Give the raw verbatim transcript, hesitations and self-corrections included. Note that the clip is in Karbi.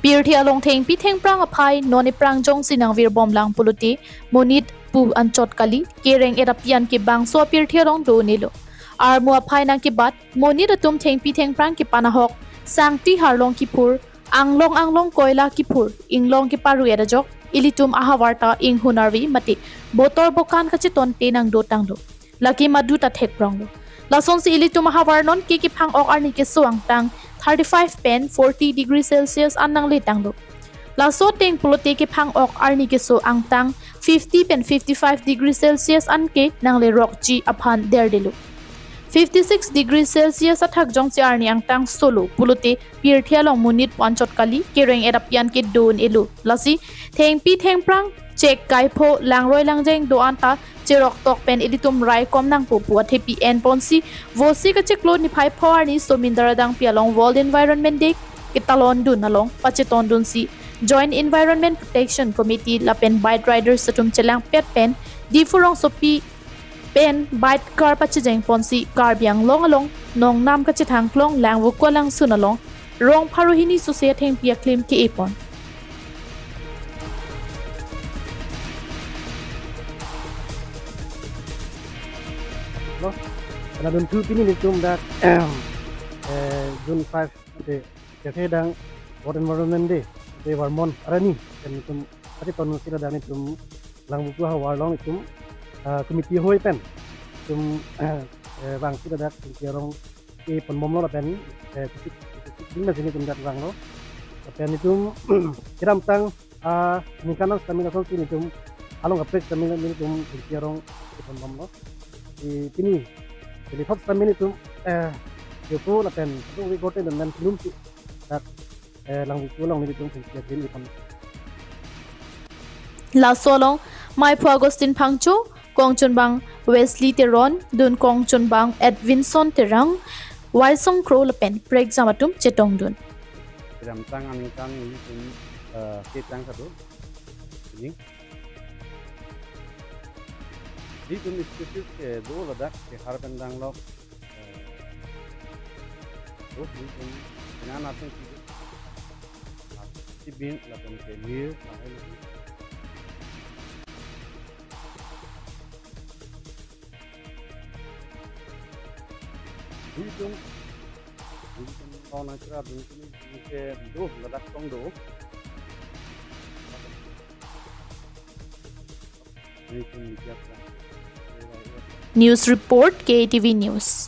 Pirthe along thengpi thengphrang aphai non ephrang jongsi nangvirbomlang pulote monit pu anchot kali, kereng-et apian ke bangso apirthe along do-un-elo. Armu aphai nangkebat monit atum thengpi thengphrang kepan ahok, sangti harlong kiphur, anglong anglong koila kiphur, inglong keparu-et ajok ilitum ahavar ta inghun arve mate botor bokan kachetonte nangdotanglo. Lake madu ta thekpronglo. Lasonsi ilitum ahavar non ke kephang-ok arni keso angtang thirty-five pen forty degree Celsius an nangletanglo. Laso ateng pulote kephang-ok arni keso angtang fifty pen fifty-five degree Celsius an ke nanglerokji aphan derdelo. Fifty-six degree Celsius athak jongsi arni angtang solo pulote pirthe along monit pu anchot kali, kereng-et apian ke do-un-elo. Lasi thengpi thengphrang chek kaipho, langroi langjeng do-an ta cheroktok pen ilitum raikom nangpo pu athepi enponsi, vosi kachiklo niphai pho arni Somindar adangpi along World Environment Day ketalondun along pachetondunsi Joint Environment Protection Committee lapen bike riders atum chelangpet pen Diphu rongsopi pen bike car pachejengponsi Karbi Anglong along nongnam kachethang klong Langvoku alangsun along rong pharo hini sose athengpi aklim ke-epon. Lo, pen adunthu pini nelitum dak, eh, June five, de, de kedang World Environment Day, de Vermont arni, pen nelitum pati tonu sila dak nelitum Langvoku ahavar along itum, ah, committee hoi pen itum, eh, bangsi ladak thengpi arong keponbomlo lapen, eh, titik, titik ding na sini itum dak vanglo. Lapen itum kedamtang, ah, ningkan an setame lasonsi nelitum along kaprek setame nelitum thengpi arong keponbomlo. Di pini, jadi thot setame nelitum, eh, jopo lapen satu wi gote dan dan belum si dak, eh, Langvoku along nelitum thengpi arong kepon. Laso along Maiphu Augustine Phangcho, kongchunbang Wesley Teron, dun kongchunbang Edwinson Terang, Waisong Kro lapen prekjam atum chetongdun. Kedamtang aningkan nelitum, eh, ketang satu. Ini. Nelitum species kedo ladak ke har pen danglok. Eh, oh, nelitum kena natung sih. Sibin lapen ke lir, lahai lagi. Nelitum, nelitum lo nang kira dun kini ke do ladak tong do. Nelitum biasa. News report, K T V News.